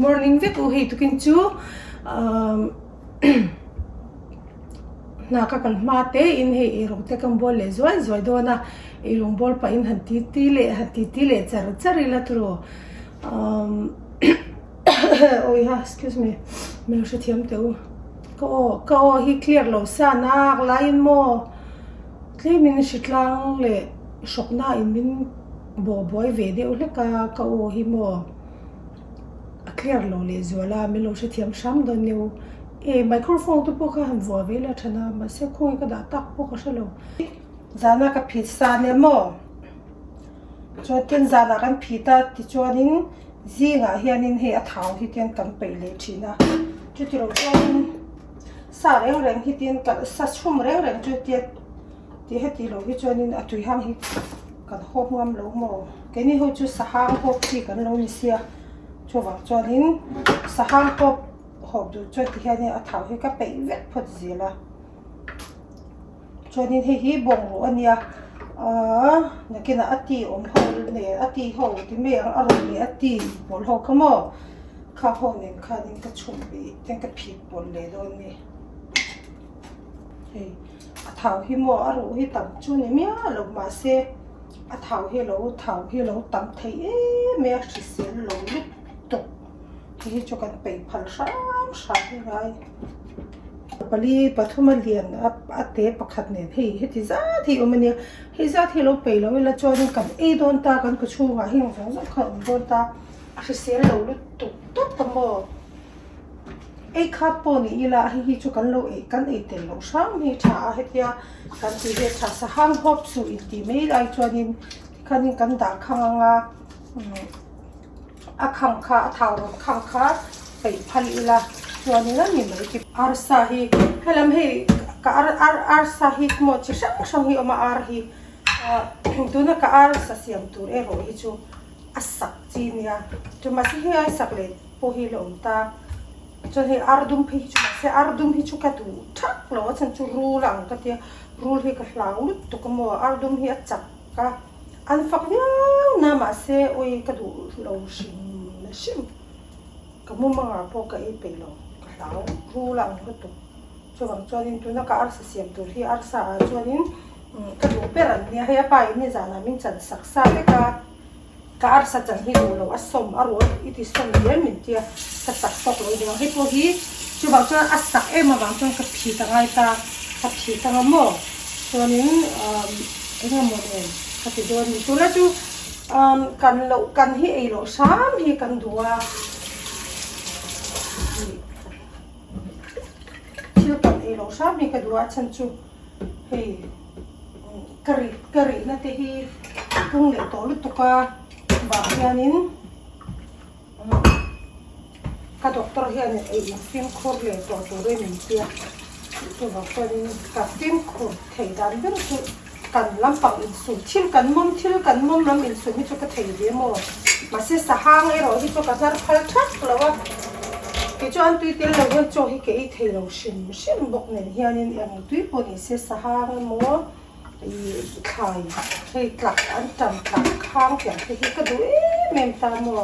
Morning vek u hei tukin chu umm hna ka kal hma te in hei eirawng te kan bawl leh zuai zuai dawn a eirawng bawl pah in han ti ti leh han ti ti leh char char ila tiraw umm awiha excuse me min lo hrethiam teh u ka aw ka aw hi clear lo sa nak laiin maw tlem in hritlang leh hrawkna in min bawh buai ve deuh hlek a ka aw hi maw. A clear lo leh zual a, min lo hrethiam hram dawn nia. E microphone te pawh kha han vuah ve la than a, mahse khawnge ka dah tak pawh ka hre lo. Zana ka phit sa nia maw? Chuan tin zanah kan phit a tichuanin zingah hianin hei a thau hi tian kan peih leh thin a, chutilo chuanin sa reng reng hi tin sa chhum reng reng chu tia Tih heti lo hi chuanin a tui hang hi kan hawp ngam lo maw? Keini ho chu sahang hawp chi kan lo ni sia, chuvang chuanin sahang hawp hawp duh chuan ti hianin a thau hi ka peih vek phawt zel a. Chuanin hei hi bawngruh a nia, aaa nakinah a ti awm ho nen a ti ho ti mai ang a rawn leh a ti pawlh ho kha maw? Kha ho nen khanin ka chhum leh ten ka phit pawlh leh dawn a ni. Hei a thau hi maw a ruh hi tam chu ni miah lo mahse a thau hi lo thau hi lo tam thei em mai a hrisel lo lutuk hei hi chu kan peih phal hram hram hi ngai pali pathum a lian a a te pakhat nen hei heti zat hi a awm a nia hei zat hi lo peih lo ila chuanin kan ei dawn ta kan kaw chhungah heng zawng zawng kha a awm dawn ta a hrisel lo lutuk tawp a maw. Ei khat pawh ni ila hei hi chu kan lo ei kan ei tel loh hram hi tha a hetia kan tih ve tha sahang hawp suh intih mai lai chuanin tikhanin kan dah khang anga a khang kha a thau rawn khang kha peih phal ila chuanin a ni mai ti arsa hi helam hei ka ar ar arsa hi maw chi hrang hrang hi a awm a ar hi ah tuna ka arsa siam tur erawh hi chu a sak chi nia chu mahse hei a sak leh. Pawh hi la awm ta. Chuan hei ar dum phei hi chu mahse ar dum hi chu ka duh thak lo a chhan chu rul a ang ka tia rul hi ka hlau lutuk a maw ar dum hi a chak a an fak viau na mahse awi ka duh lo hrim hrim ka mumangah pawh ka ei peih lo ka hlau rul a ang lutuk chuvang chuanin tuna ka arsa siam tur hi arsa ah chuanin ka duh ber an nia hei a pa in nizanah min chan sak sa vek a. Ka arsa chan hi duh lo a sawm a rual i ti sawm zel min tia ka chak tawk lo ding ang hei pawh hi chuvang chuan a sak em avang chuan ka phit a ngai ta ka phit anga maw chuanin umm eng emaw nen ka ti dawn a ni tunlai chu umm kan loh kan hi ei loh hram hi kan duh a thil kan ei loh hram hi ka duh a chhan chu hei. Ka ri ka rihna te hi a pung leh tawh lutuk a vang hianin ka doctor hian ei in fimkhur leh tawh turin min ti a chuvang chuanin ka fimkhur theih dan ber chu kan lampang insum thil kan mawm thil kan mawm lam insum hi chu ka thei ve maw mahse sahang erawh hi chu ka hnar phal thak lo a tichuan tui tel lo hian chaw hi ka ei thei lo hrim hrim bawk nen hianin eng tui pawh ni se sahang emaw ih thlai hei tlak an tan tlak khang piah te hi ka duh em em ta maw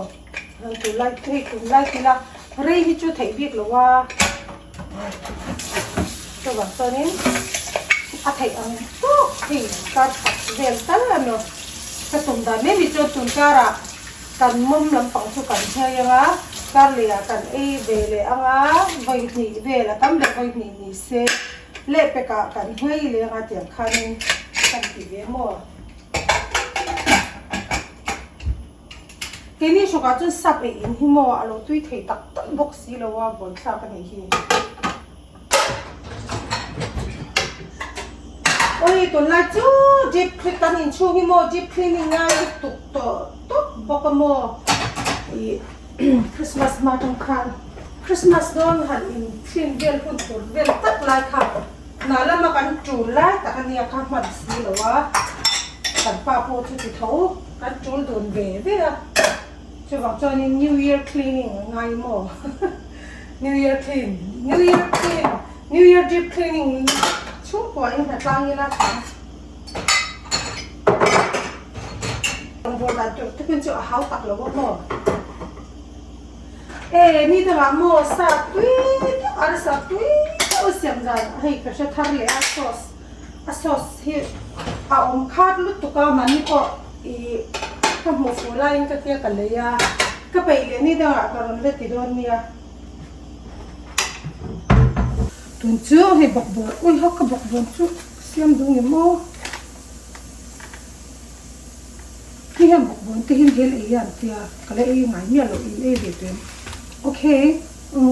han tunlai hei tunlai tila rei hi chu theih bik lo a chuvang chuanin a theih ang tawk hei kar khat vel tal a maw ka tum dan mai mai chuan tun karah kan mawm lampang chu kan hei anga kar leh ah kan ei ve leh anga vawi hnih vel a tam leh vawi hnih ni se. Lehpekah kan nghei leng a tiang khanin kan ti ve maw? Keini hrawkah chuan sap ei in hi maw a lo tui thei tak tak bawk si lo a buaithlak a nih hi. Awi tunlai chu deep clean kan inchhung hi maw deep cleaning ngai lutuk tawh tawp bawk a maw ih. Christmas hma tang khan Christmas dawn han in thlim vel hun tur vel tak lai kha hna lama kan tul lai tak a nia kha hman si lo a, kan pa pawh chu ti tho kan tul dun ve ve a, chuvang chuanin New Year cleaning a ngai maw New Year clean New Year clean New Year deep cleaning chhungkua in hnatlang ila tha. Rawngbâwl dan tur tukin chu a hau tak lo a maw? E ni dangah maw sa tui deuh arsa tui deuh a siam dan hei ka hre thar leh a sauce a sauce hi a awm khat lutuk a mahni pawh ih ka hmuh fuh laiin ka tia ka lei a ka peih leh ni dangah ka rawn la ti dawn nia. Tun chu hei bawkbawn ui hawk ka bawkbawn chu siam duh nge maw. Hei hian bawkbawn te hian hel ei a an tia ka la ei ngai miah loh in ei ve tawh em. Ok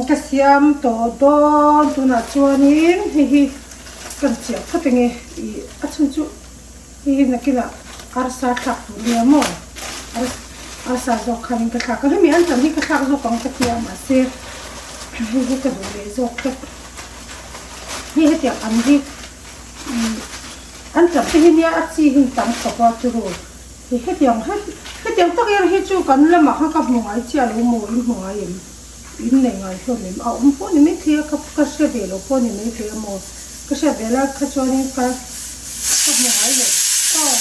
ka siam tawh dawn tunah chuanin hei hi kan chiah phawt enge ih a chhan chu hei hi nakinah arsa thlak tur nia maw arsa zawk khanin ka thlak a hemi an tam hi ka thlak zawk ang ka tia mahse hei hi ka duh leh zawk tlat hei hetiang ang hi. An chak te hi nia a chi hi tam khawp a chu ru hi hetiang hetiang tak er hi chu kan lamah khan ka hmu ngai chiah lo maw in hmu ngai em in nei ngai hlawm em a awm pawh ni mai thei a ka ka hre ve lo pawh ni mai thei a maw ka hriat ve lai kha chuanin ka ka hmu ngai lo aw.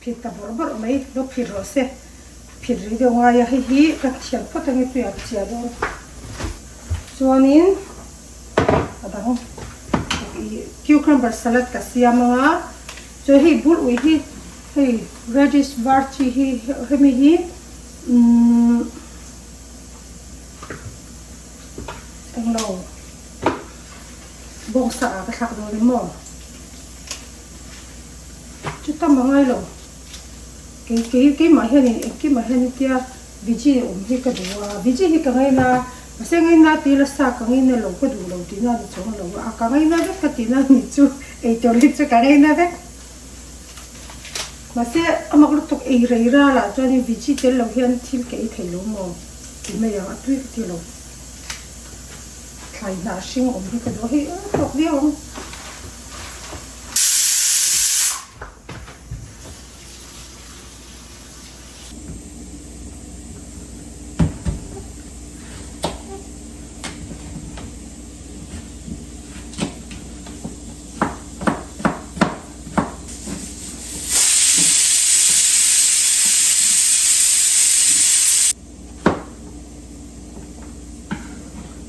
Phit ta bawrh bawrh mai lo phit rawh se phit rih deuh ngai a hei hi ka thiam phawt ange tuiah ka chiah dawn chuanin a dang ih cucumber salad ka siam anga chuan hei bul ui hi hei radish var chi hi hemi hi umm englo bawngsa ah ka thlak dawn emaw. Chu tam a ngai lo. Kei kei keimah hianin engkimah hian hetia Viji awm hi ka duh a, Viji hi ka ngaina a, mahse ngaina tih la sa ka ngaina lo ka duh lo tihna a ni chuang lo a, ka ngaina vek ka tihna a ni chu eitur hi chu ka ngaina vek. Mahse a mak lutuk ei rei ral ah chuanin Viji tel lo hian thil ka ei thei lo maw ti mai ang a tui ka ti lo. Thlai hnah hring awm hi ka duh a, hei a tawk viau ang.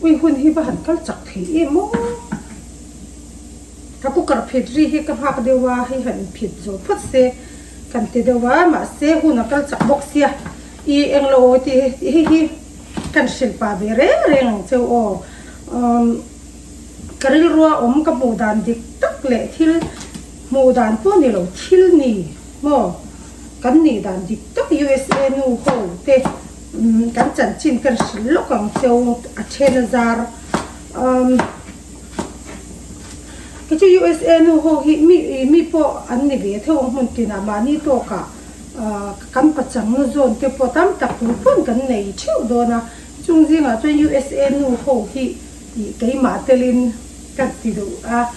Ui hun hi va han kal chak thei em aw. Ka cooker phit ri hi ka nghak deuh a, hei han inphit zawh phawt se kan ti deuh a, mahse hun a kal chak bawk sia i englo aw tih hei hi kan hrilh pah ve reng reng ang cheu aw. Umm ka rilrua awm ka hmuh dan dik tak leh thil hmuh dan pawh ni lo thil ni maw kan nih dan dik tak USA nu ho te kan chanchin kan hrilh lawk ang cheu a then a zar umm. Kei chu USA nu ho hi mi mi pawh an ni ve theuh ang hmun tinah mahni tawkah kan pachang na zawn te pawh tam tak tur pawn kan nei theuh dawn a, chung zingah chuan USA nu ho hi ih keimah telin ka ti duh a,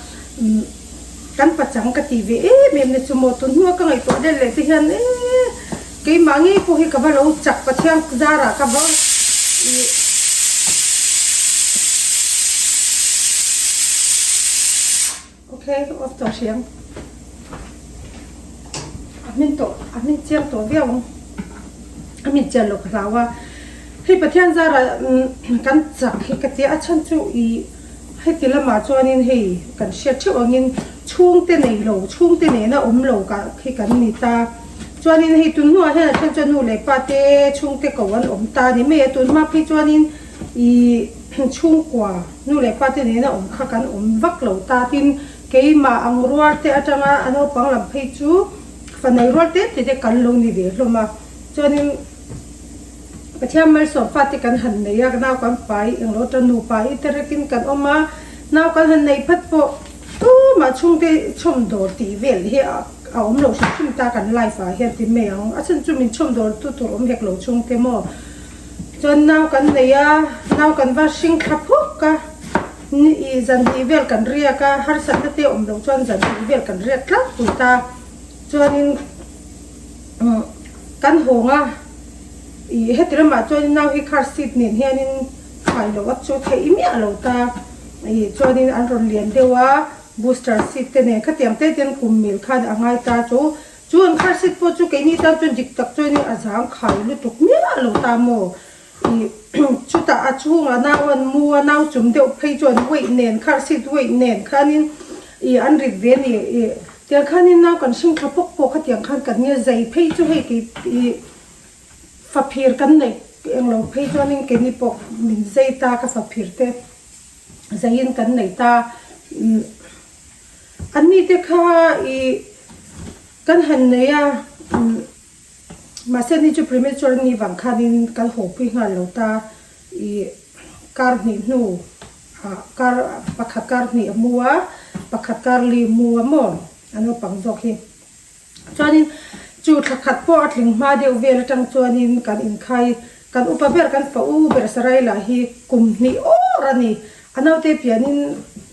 kan pachang ka tih ve em em na chu maw tun hnua ka ngaihtuah leh leh te hian eee keimah ngei pawh hi ka va lo chak Pathian zarah ka va ih. Ok off tawh hriang a hmin tawh a hmin chiang tawh viau ang a hmin chian loh ka hlau a hei Pathian zarah kan chak hi ka tia a chhan chu ih Heti lamah chuanin hei kan hriat theuh angin chhungte nei lo, chhungte nena awm lo kah khi kan ni ta. Chuanin hei tun hnuah hian a then chuan nu leh pa te chhungte ko an awm ta ni mai a, tun hma phei chuanin ih chhungkua nu leh pa te nena awm kha kan awm vak lo ta. Tin, keimah ang rual te atanga a naupang lam phei chu fanai rual te te te kan lo ni ve hlawm a. Chuanin. Pathian malsawm fate kan han nei a, nau kan pai englo ta nupa i te rekin kan awm a, nau kan han nei phat pawh tumah chhungte chhawm dawr tih vel hi a awm lo hrim hrim ta kan life ah hian ti mai ang, a chhan chu min chhawm dawr tu tur awm hek lo chhungte maw chuan nau kan nei a, nau kan va hring thla phawk a, ni ih zan hnih vel kan riak a, harsatna te awm loh chuan zan hnih vel kan riak tlangpui ta chuanin. Kan hawng a, ih heti ramah chuanin nau hi car seat nen hianin khai loh a chu theih miah lo ta, ih chuanin an rawn lian deuh a booster seat te nen khatiang te ten kum mil khan a ngai ta chu Chu an car seat pawh chu keini tan chuan dik tak chuanin a zang khai lutuk miah lo ta maw? Ih chutah a chhungah nau an mu a, nau chum deuh phei chuan weight nen car seat weight nen khanin ih an rit ve a ni. Ih tiang khanin nau kan hring thla pawk pawk khatiang khan kan nia zai phei chu hei kei ih faphir kan neih englo phei chuanin keini pawh min zai ta ka faphir te zaiin kan nei ta. An ni te kha ih kan han nei a, mahse ni chu premature ni vang khanin kan haw pui nghal lo ta, ih kar hnih hnu ah kar pakhat kar hnih a mu a, pakhat kar li mu a maw a naupang zawk hi. Chuanin chu thla khat pawh a tling hma deuh vel atang chuanin kan inkhai, kan upa ber kan fa u ber Sarai lah hi kum hnih awr a ni. A naute pianin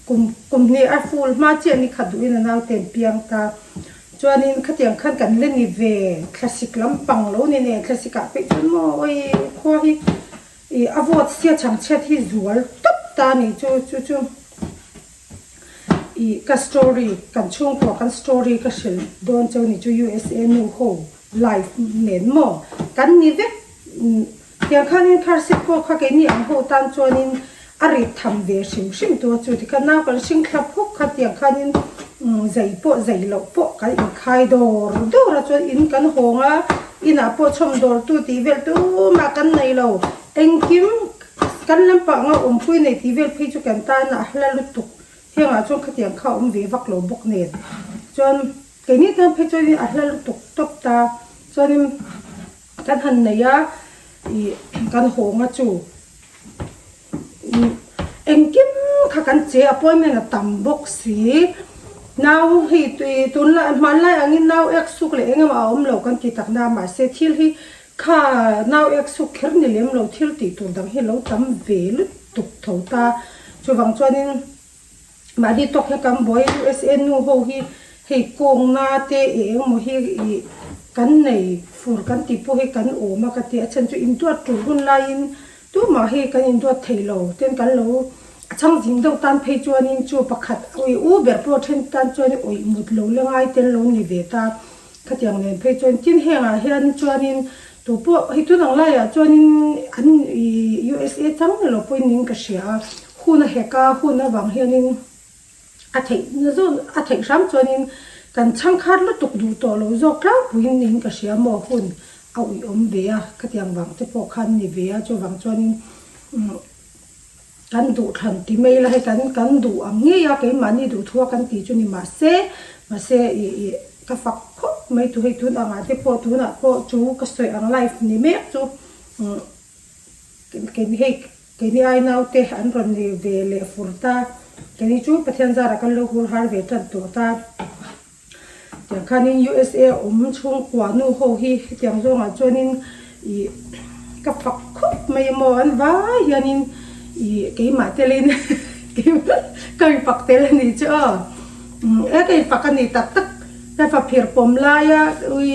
kum kum hnih a ful hma chiah ni khat duhin a naute an piang ta. Chuanin khatiang khan kan la ni ve thlasik lampang lo ni nen thlasik ah peih chuan maw awi khua hi ih a vawt sia chhangchhiat hi zual tawp ta a ni chu chu chu. Ih ka story kan chhungkua kan story ka hrilh dawn cheu ni chu USA nu ho life nen maw kan ni vek tiang khanin car seat pawh kha keini ang ho tan chuanin a rit tham ve hrim hrim tu a chu tikhan nau kan hring thla phawk kha tiang khanin zai pawh zai loh pawh kan inkhai dawr dawr a chuan in kan hawng a inah pawh chhawm dawr tu tih vel tumah kan nei lo engkim Kan lampang a awmpui nei tih vel phei chu kan tan a hla lutuk. Hengah chuan khatiang kha a awm ve vak lo bawk nen. Chuan keini tan phei chuanin a hla lutuk tawp ta. Chuanin kan han nei a, ih kan hawnga chu engkim kha kan che appointment a tam bawk si. Nau hei tunlai hmanlai angin nau ek suk leh eng emaw a awm lo kan ti tak na mahse thil hi Kha nau ek suk kher ni lem lo thil tih tur dang hi lo tam ve lutuk tho ta. Chuvang chuanin mahni tawk hi kan buai USA nu ho hi hei kawngna te eng engemaw hi ih kan nei fur kan tih pawh hi kan awm a ka ti a chhan chu induat tul hun laiin tumah hi kan induat thei lo ten kan lo a chhang zing deuh tan phei chuanin chu pakhat ui u ber pawh then tan chuan awih mut lo la ngai ten lo ni ve ta. Khatiang nen phei chuan tin hengah hian chuanin tu pawh hei tun ang laiah chuanin an ih USA chang ni lo pawhin niin ka hria a, hun a hek a, hun avang hianin a theih na zawn a theih hram chuanin kan chhangkhat lutuk duh tawh lo zawk tlangpuiin niin ka hria maw hun a uiawm ve a, khatiang vang te pawh khan ni ve a chuvang chuanin umm. Kan duh thlan ti mai la hei kan kan duh ang ngei a keimahni duh thu a kan tih chu ni mahse mahse ih ih ka fak khawp mai tu hei tun angah te pawh tunah pawh chu ka sawi ang life ni mek chu umm keini hei keini ai naute an rawn ni ve leh fur ta keini chu Pathian zarah kan lo hur har ve tan tawh ta tiang khanin USA awm chhungkua nu ho hi hetiang zawngah chuanin ih ka fak khawp mai a maw an vai hianin ih keimah telin ka infak tel a nih chu aw e ka infak a ni tak tak ka faphir pawm laia ui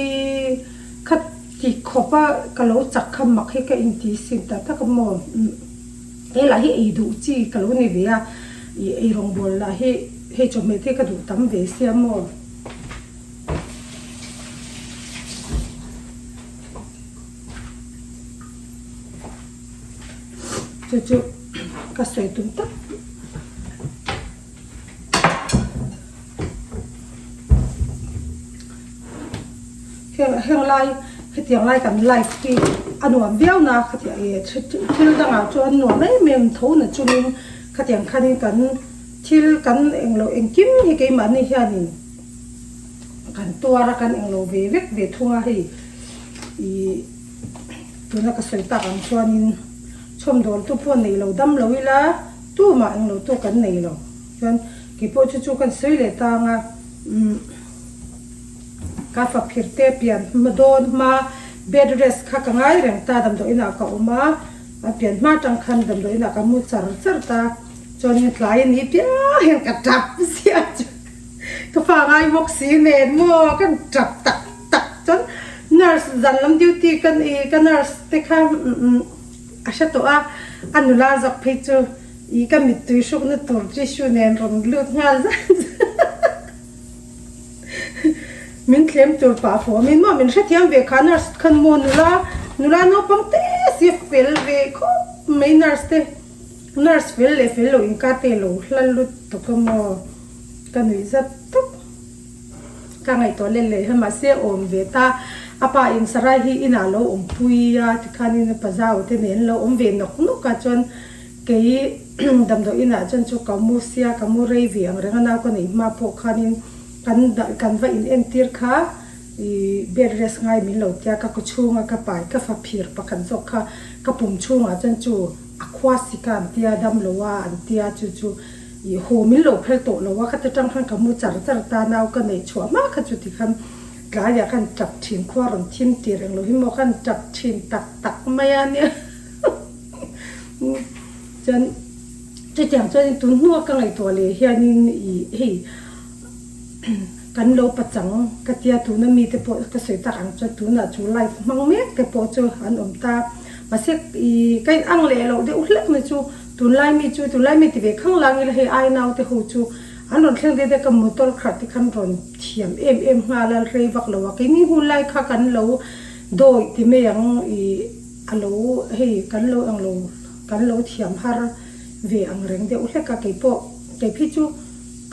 kha ti khawp a ka lo chak kha mak hi ka inti sin tak tak a maw he lah hi ei duh chi ka lo ni ve a ih ei rawngbawl lah hi hei chawhmeh te ka duh tam ve sia maw. Chu chu ka sawi tum tak. Heng heng lai hetiang lai kan life hi a nuam viau na khatiang ih thil dangah chuan nuam em em tho na chungin khatiang khanin kan thil kan englo engkim hi keimahni hianin kan tuar a kan englo ve vek ve thung a hei ih tuna ka sawi tak ang chuanin chhawmdawl tu pawh neih lo dam lo ila tumah englo tu kan nei lo chuan keipawh chu chu kan sawi leh tang a umm. Ka faphir te pian hma dawn hma bed rest kha ka ngai reng ta damdawi inah ka awm a, a pian hma atang khan damdawi inah ka mu char char ta, chuanin tlai a ni piang hian ka tap ziah chu ka fa ngai bawk si nen maw ka tap tak tak chuan nurse zan lam duty ka ni ka nurse te kha a hre tawh a, a nula zawk phei chu ih ka mittui hrukna tur tissue nen rawn lut nghal zat zat. Min thlem tur pah fawm in maw min hrethiam ve kha nurse khan maw nula nula naupang te si fel ve khawp mai nurse te nurse fel leh fel lo inkar te lo hla lut tawk a maw ka nuih zat tawp ka ngaihtuah let leh hian mahse awm ve ta a pa in sarai hi inah lo awm pui a tikhanin a pazau te nen an lo awm ve nawk nawk a chuan kei damdawi inah chuan chu ka mu sia ka mu rei ve ang reng a nau ka neih hma pawh khanin. Kan kan va in entir kha i bed rest ngai min lo tia ka kaw chhunga ka pai ka fa phir pakhat zawk kha ka pum chhungah chuan chu a khua sik a an tia dam lo a an tia chu chu i haw min lo phel tawh lo a khata tang khan ka mu char char ta nau ka neih chhuah hma kha chu tikhan tlaiah khan tap thin khua rawn thim tir englo hi maw khan tap thin tak tak mai a nia chuan chutiang chuan tun hnua ka ngaihtuah leh hianin i hei. Kan lo pachang ka tia tuna mite pawh ka sawi tak ang chuan tunah chu life hmang mek te pawh chu an awm ta. Mahse ih ka in ang leh loh deuh hlek na chu tunlai mi chu tunlai mi ti ve khang lang ila hei ai nau te ho chu an rawn thleng deuh deuh ka motor khat te khan rawn thiam em em nghal a rei vak lo a keini hun lai kha kan lo dawi ti mai ang ih a lo hei kan lo ang lo kan lo thiam har ve ang reng deuh hlek a keipawh keiphi chu.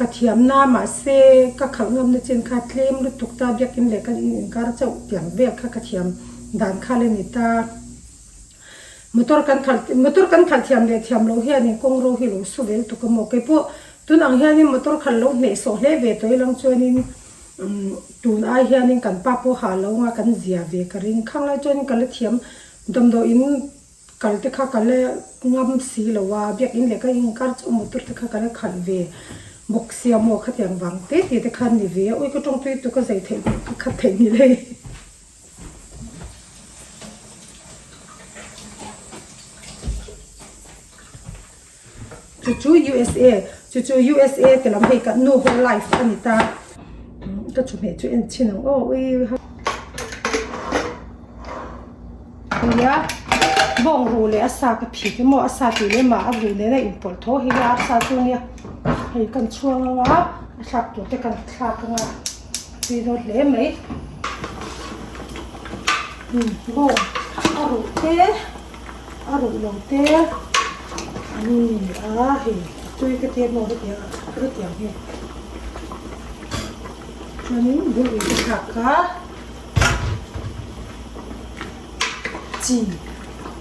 Ka thiamna mahse ka khalh ngamna chin kha tlem lutuk ta biakin leh kan in inkar chauh tiang vel kha ka thiam dan kha le ni ta. Motor kan khalh motor kan khalh thiam leh thiam loh hianin kawng ro hi lo su vel tuk a maw keipawh tun ang hianin motor khalh lo hnehsawh hle ve tawh ilang chuanin tun ai hianin kan pa pawh ha lo anga kan zia ve ka ring khang lai chuanin ka la thiam damdawiin Kal te kha ka la ngam si lo a, biakin leh ka inkar chu motor te kha ka la khalh ve bawk sia maw khatiang vang te te te khan ni ve a, ui ka tawngtui tu ka zei theih ka khat theih ni le. Chu chu USA chu chu USA te lam hei kan nu ho life a ni ta. Ka chawhmeh chu en chhin ang aw ui nia bawng ruh leh a sa ka phit emaw a sa tih lem ah a ruh nena inpawlh tho hi a sa chu nia hei kan chhuang anga a thlak tur te kan thlak anga tui dawn hle mai bawng a ruh te. A ruh lo te an ni a hei tui ka tia maw hetiang hetiang hi chuanin bul ui te thlak kha chi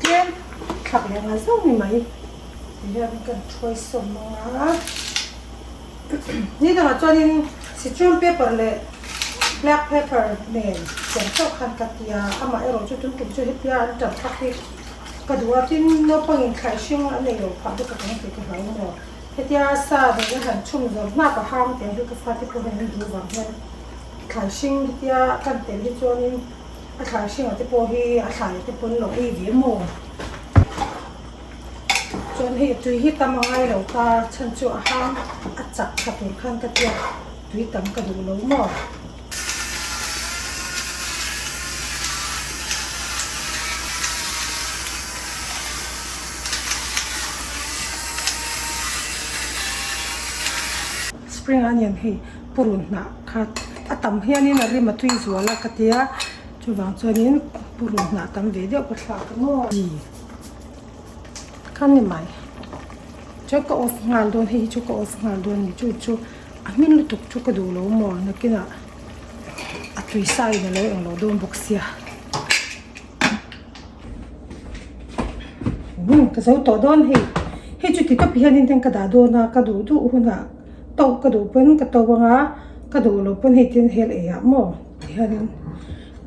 tlem thlak leh nghal zauh ni mai tihian kan thuai sawm ang a ni dangah chuanin citron pepper leh black pepper nen tiang chauh khan ka ti a amaherawh chu tun tum chu hetia an tan tak hi ka duh a tin naupang in thlai hring an nei lo phah bawk ang tih ka hlau maw hetia sa nen a han chhun zawm hmak a hang tiang hi ka fate pawh hian an duh vang hian thlai hring hetia kan tel hi chuanin a thlai hringah te pawh hi a thlai te pawh an lo ei ve maw. Chuan hei tui hi tam a ngai lo ta chhan chu a hang a chak tha tur khan ka tia tui tam ka duh lo maw. Spring onion hei purun hnah kha a tam hianin a rim a tui zual a ka tia chuvang chuanin purun hnah tam ve deuh ka thlak a maw. Kha ni mai chuan ka off nghal dawn hei hi chu ka off nghal dawn ni chu chu a hming lutuk chu ka duh lo maw nakinah a tui sa in alo englo dawn bawk sia umm ka zo tawh dawn hei hei chu ti tawp hianin ten ka dah dawn a ka duh duh hunah to ka duh pawn ka to anga ka duh loh pawn hei tin hel ei ah maw tihianin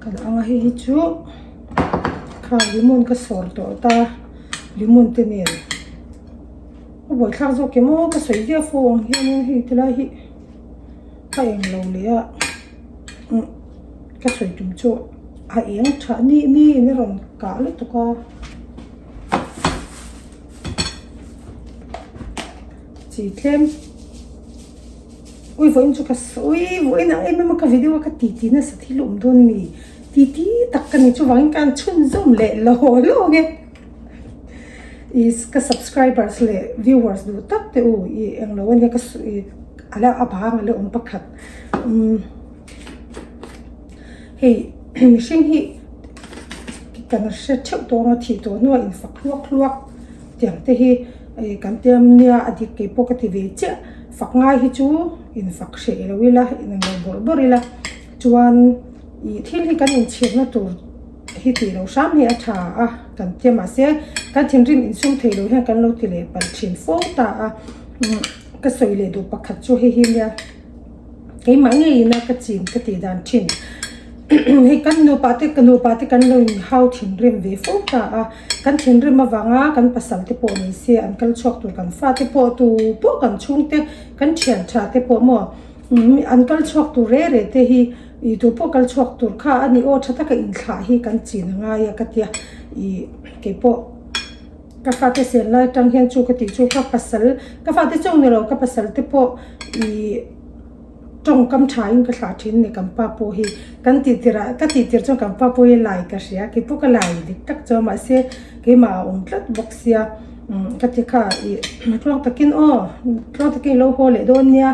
ka dah anga hei hi chu. Kha lemon ka sawr tawh ta lemon te nen a buaithlak zawk em aw ka sawi viau fo ang hianin hei ti lai hi a eng lo leh a umm ka sawi tum chu a eng tha ni ni in a rawn kah lutuk a chi tlem. Ui vawiin chu ka ui vawiin ang em em a ka video a ka ti ti nasa thil awm dawn mi ti ti tak ka ni chuvangin ka han chhunzawm leh lo lo ang e i ka subscribers leh viewers duh tak te u i englo ania ka i ala a bang ala awm pakhat umm. Hei mihring hi kan hre theuh tawh ang a thih tawh hnuah infak hluak hluak tiang te hi kan tiam nia a dik kei pawh ka ti ve chiah. Fak ngai hi chu infak hreh lo ila inang lo bawrh bawrh ila chuan ih thil hi kan inchhirna tur hi tih loh hram hi a tha a kan tia mahse kan thinrim insum theih loh hian kan lo ti leh palh thin fo ta a ka sawi leh duh pakhat chu hei hi nia keimah ngeiin a ka chin ka tih dan thin hei kan nupa te ka nupa te kan lo inhau thinrim ve fo ta a kan thinrim avanga kan pasal te pawh ni se an kal chhuak tur kan fate pawh tu pawh kan chhungte kan thian tha te pawh maw an kal chhuak tur reh reh te hi. Ih tu pawh kal chhuak tur kha a ni aw tha taka inthlah hi kan chin a ngai a ka tia ih keipawh ka fate sel lai atang hian chu ka tih chu ka pasal ka fate chauh ni lo ka pasal te pawh ih tawngkam tha in ka thlah thin a ni kan pa pawh hi kan tih tirh ah ka tih tirh chuan kan pa pawh hi lai ka hria keipawh ka lai dik tak chuan mahse keimah a awm tlat bawk sia ka ti kha ih tluang takin aw tluang takin i lo haw leh dawn nia.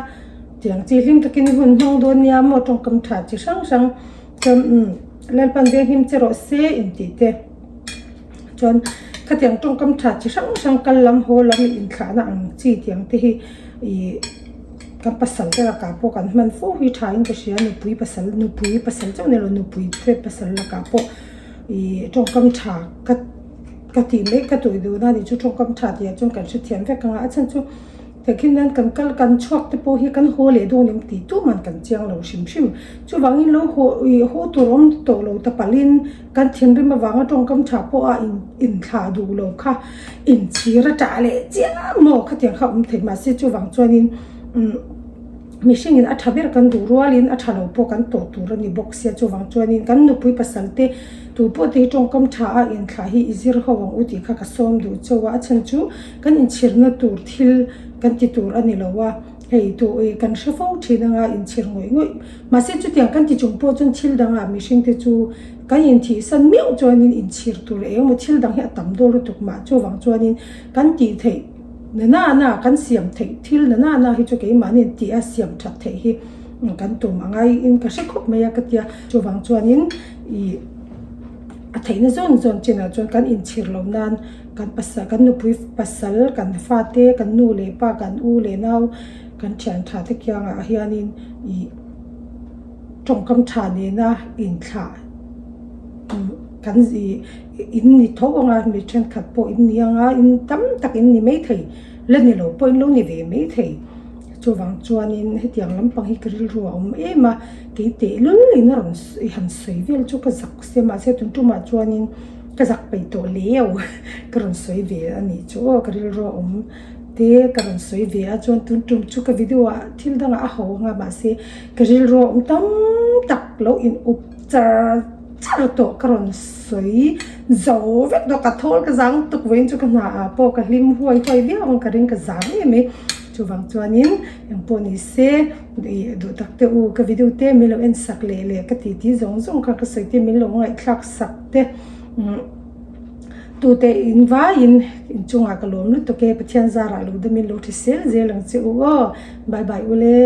Tiang chi hlim takin i hun hmang dawn nia maw tawngkam tha chi hrang hrang chuan umm Lalpan venghim che rawh se intih te chuan khatiang tawngkam tha chi hrang hrang kal lam haw lam inthlahna ang chi tiang te hi ih kan pasal te lakah pawh kan hman fo hi tha in ka hria nupui pasal nupui pasal chauh ni lo nupui te pasal lakah pawh ih tawngkam tha ka ka tih mai ka tawih duh na nih chu tawngkam tha tih ah chuan kan hrethiam vek ang a a chhan chu. Tehkhin nan kan kal kan chhuak te pawh hi kan haw leh dawn em tih tu man kan chiang lo hrim hrim. Chuvangin lo haw ih haw tur awm tawh lo ta palhin kan thinrim avanga tawngkam tha pawh a in inthlah duh lo kha inchhir a tah leh chiam maw khatiang kha awm thei mahse chuvang chuanin umm mihringin a tha ber kan duh rualin a tha lo pawh kan tawh tur a ni bawk sia chuvang chuanin kan nupui pasal te tu pawh te hi tawngkam tha a inthlah hi i zir ho ang u tih kha ka sawm duh chauh a a chhan chu Kan inchhirna tur thil kan ti tur a ni lo a, hei tu ih kan hre fo thin anga inchhir ngawih ngawih. Mahse chutiang kan ti chung pawh chuan thil dangah mihringte chu kan inthihsan miauh chuanin inchhir tur eng emaw thil dang hi a tam dawn lutuk mah. Chuvang chuanin kan tih theih na na na, kan siam theih thil na na na hi chu keimahni tih a siam that theih hi kan tum a ngaiin ka hre khawp mai a ka tia. Chuvang chuanin ih a theihna zawn zawn chinah chuan kan inchhir loh nan. Kan pasal, kan nupui pasal, kan fate, kan nu leh pa, kan u leh nau, kan thian tha te kiangah hianin ih tawngkam tha nena inthlah kan ih in ni tho ang a, mi thenkhat pawh in ni ang a, in tam tak in ni maithei la ni lo pawh in lo ni ve maithei. Chuvang chuanin hetiang lampang hi ka rilru a awm em a, kei tehlul in a rawn han sawi vel chu ka zak sia mahse tun tumah chuanin. Ka zak peih tawh leu ka rawn sawi ve a nih chu aw ka rilru a awm te ka rawn sawi ve a chuan tun tum chu ka video ah thil dangah a ho anga mahse ka rilru a awm tam tak lo in up char char tawh ka rawn sawi zo vek tawh ka thawl ka zang tuk vawiin chu ka hna ah pawh ka hlim huai huai viau ang ka ring ka zang em mai chuvang chuanin engpawh ni se. Ih duh tak te u ka video te min lo en sak leh leh ka tih tih zawng zawng kha ka sawi te min lo ngaihthlak sak te umm tute in vaiin inchungah ka lawm lutuk e Pathian zarah lo dam in lo hrisel zel ang che u aw bye bye ule.